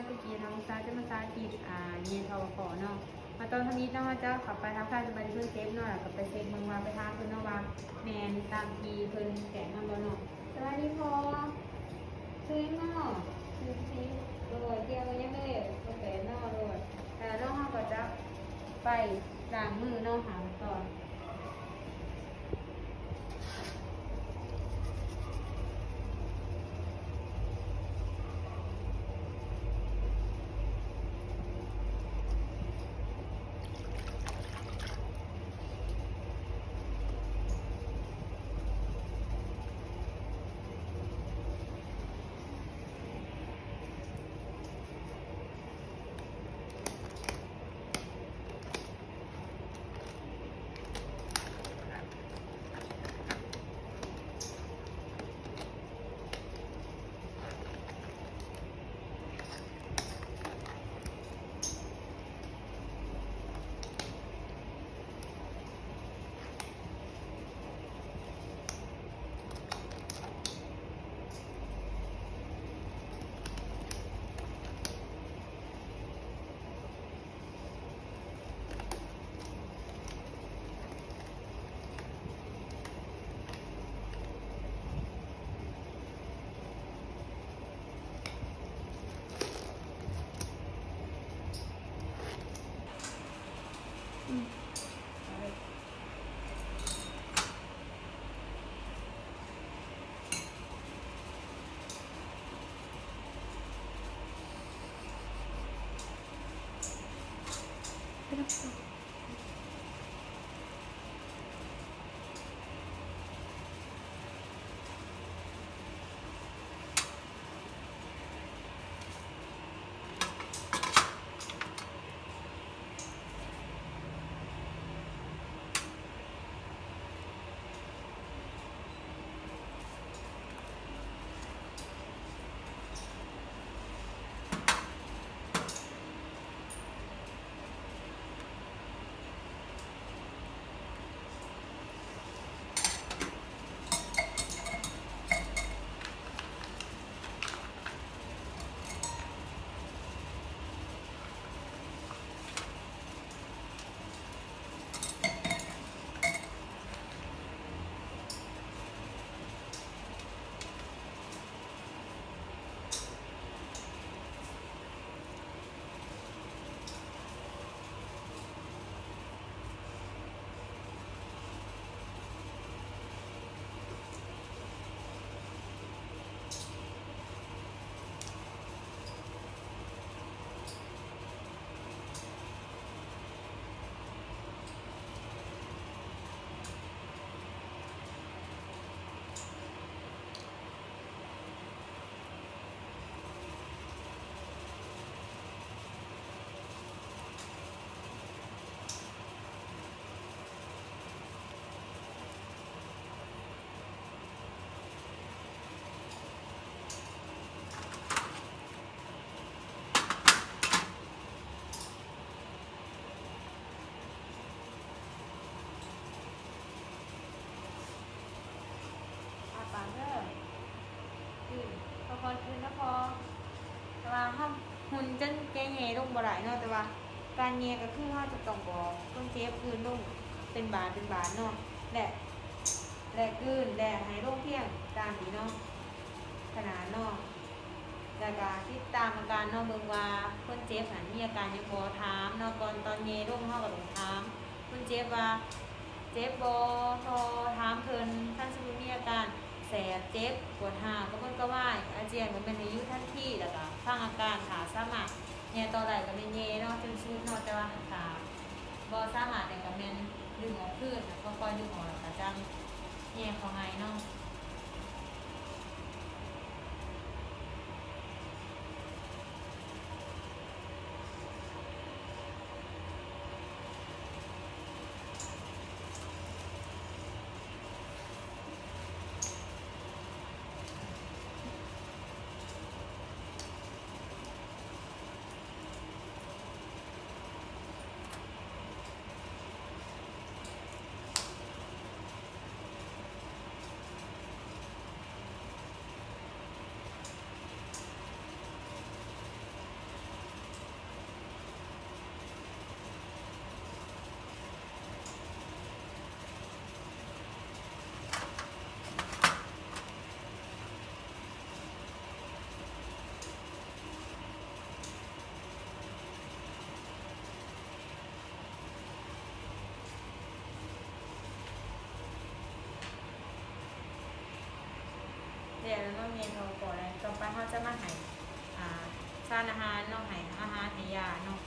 ເມື່ອກີ້ທາງລູກສາວຈະມາສາທິດ ອ່າ ແຍ່ ທວ ເນາະ. ມາຕອນທຳອິດເນາະ ເຮົາຈະເຂົ້າໄປທັກທາຍສະບາຍເພິ່ນເຊັບເນາະ ແລ້ວກໍໄປເຊັກເບິ່ງວ່າ ໄປຖາມເພິ່ນເນາະວ່າ ແມ່ນຕາມທີ່ເພິ່ນແຈ້ງນຳບໍ່ເນາະ. ສະບາຍດີພໍ່ ຊື່ຫຍັງເນາະ? ຊື່ ໂດຍ ທ່ຽວມາຍັງເລີຍ ບໍ່ແປນເນາະ. ໂດຍ ແລ້ວເນາະ ເຮົາກໍຈະໄປລ້າງມືເນາະ ຫາກ່ອນ. ອ້າປາກເດີ ອືມ ຄ່ອຍໆ ກືນນະພໍ່. ແຕ່ວ່າເຮົາຮຸ່ນຈົນແກ່ແຍ່ລົງບໍ່ໄດ້ເນາະ ແຕ່ວ່າການແຍ່ກໍຄືເຮົາຈະຕ້ອງບອກຄົນເຈັບກືນລົງເປັນບາດເປັນບາດເນາະ ແລະ ແລະ ກືນ ແລະ ໃຫ້ລົງພຽງຕາມນີ້ເນາະ ຂະໜາດເນາະ. ແລ້ວກະຕິດຕາມອາການເນາະ ເບິ່ງວ່າຄົນເຈັບຫັ້ນມີອາການຫຍັງບໍ່ ຖາມເນາະ. ກ່ອນຕອນແຍ່ລົງເຮົາກໍຕ້ອງຖາມຄົນເຈັບວ່າເຈັບບໍ່ ກໍຖາມເພິ່ນ. ຄັນສົມມຸດມີອາການແສບ ເຈັບ ປວດຮ້າວ ກະວົນກະວາຍ ອາຈຽນ ກໍແມ່ນໃຫ້ຢຸດທັນທີ ແລ້ວກະຟັງອາການ. ຖ້າສາມາດແຍ່ຕໍ່ໄດ້ກໍແມ່ນແຍ່ເນາະ ຈົນສຸດເນາະ ແຕ່ວ່າຖ້າບໍ່ສາມາດໄດ້ກໍແມ່ນດຶງອອກຄືນ ຄ່ອຍໆ ດຶງອອກ ແລ້ວກະຈັ່ງແຍ່ເຂົ້າໃໝ່ເນາະ. ອ ແລ້ວເນາະ ແມ່ນເຮົາກໍໄດ້ ຕໍ່ໄປເຮົາຈະມາໃຫ້ ອ່າ ສານອາຫານເນາະ ໃຫ້ອາຫານໃຫ້ຢາເນາະ.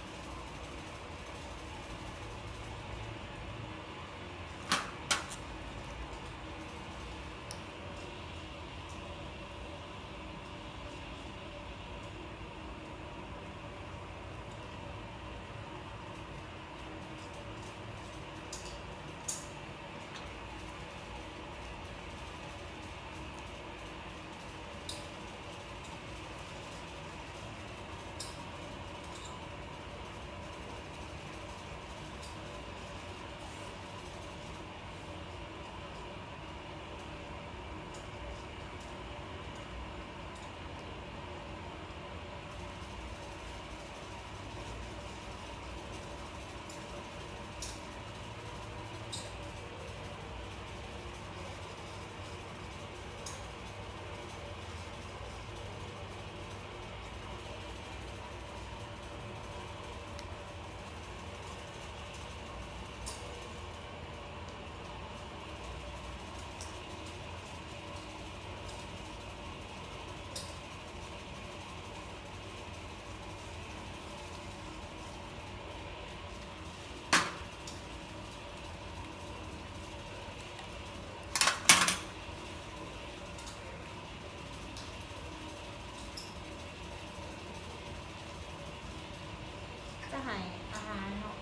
ຈະໃຫ້ອາຫານເນາະ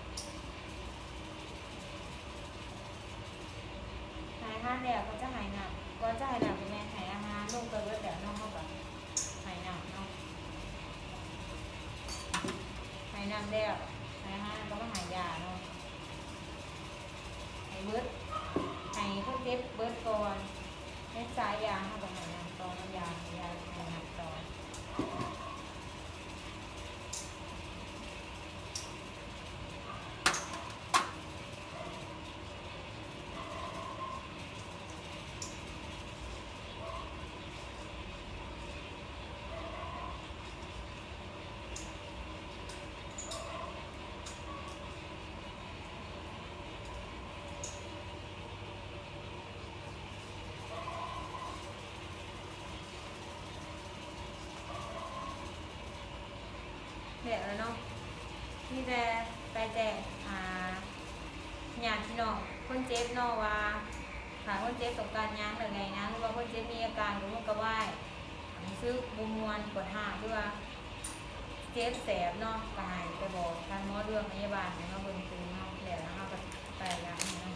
ໃຫ້ອາຫານແລ້ວກໍຈະໃຫ້ນ້ຳ ກ່ອນຈະໃຫ້ນ້ຳກໍແມ່ນໃຫ້ອາຫານລົງໄປເບິດແລ້ວເນາະ ເຮົາກໍໃຫ້ນ້ຳເນາະ ໃຫ້ນ້ຳແລ້ວ ໃຫ້ອາຫານກໍມາໃຫ້ຢາເນາະ ໃຫ້ເບິດ ໃຫ້ຄົນເຈັບເບິດກ່ອນ ໃຫ້ສາຍຢາ ເຮົາກໍໃຫ້ນ້ຳຕໍ່ ໃຫ້ຢາ ໃຫ້ຢາ ໃຫ້ນ້ຳຕໍ່. ແລ້ວເນາະ ມີແຕ່ໄປແຈ້ງ ອ່າ ຍາດພີ່ນ້ອງຄົນເຈັບເນາະ ວ່າຖ້າຄົນເຈັບຕ້ອງການຫຍັງ ແລ້ວໃດນະ ຫຼືວ່າຄົນເຈັບມີອາການກະວົນກະວາຍ ຮູ້ສຶກບໍ່ມ່ວນ ປວດຮ້າວ ຫຼືວ່າເຈັບແສບເນາະ ກະໃຫ້ໄປບອກທ່ານໝໍ ຫຼືວ່າພະຍາບານໃຫ້ມາເບິ່ງຕື່ມເນາະ ແລ້ວເຮົາກະໄປຢາໃຫ້ເນາະ.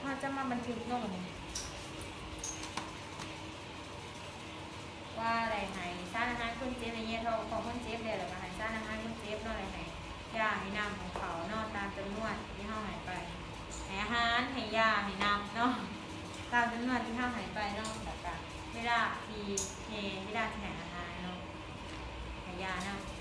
ເຮົາຈະມາບັນທຶກເນາະ ວ່າໄດ້ໃຫ້ສານອາຫານຄົນເຈັບ ໃຫ້ແຍກທ້ອງຂອງຄົນເຈັບແລ້ວ ແລ້ວກະໃຫ້ສານອາຫານຄົນເຈັບເນາະ ແລ້ວໃຫ້ຢາໃຫ້ນ້ຳຂອງເຂົາເນາະ ຕາມຈຳນວນທີ່ເຮົາໃຫ້ໄປ ໃຫ້ອາຫານ ໃຫ້ຢາ ໃຫ້ນ້ຳເນາະ ຕາມຈຳນວນທີ່ເຮົາໃຫ້ໄປເນາະ ແລ້ວກະເວລາທີ່ແຫ່ ເວລາທີ່ໃຫ້ອາຫານເນາະ ໃຫ້ຢານຳ.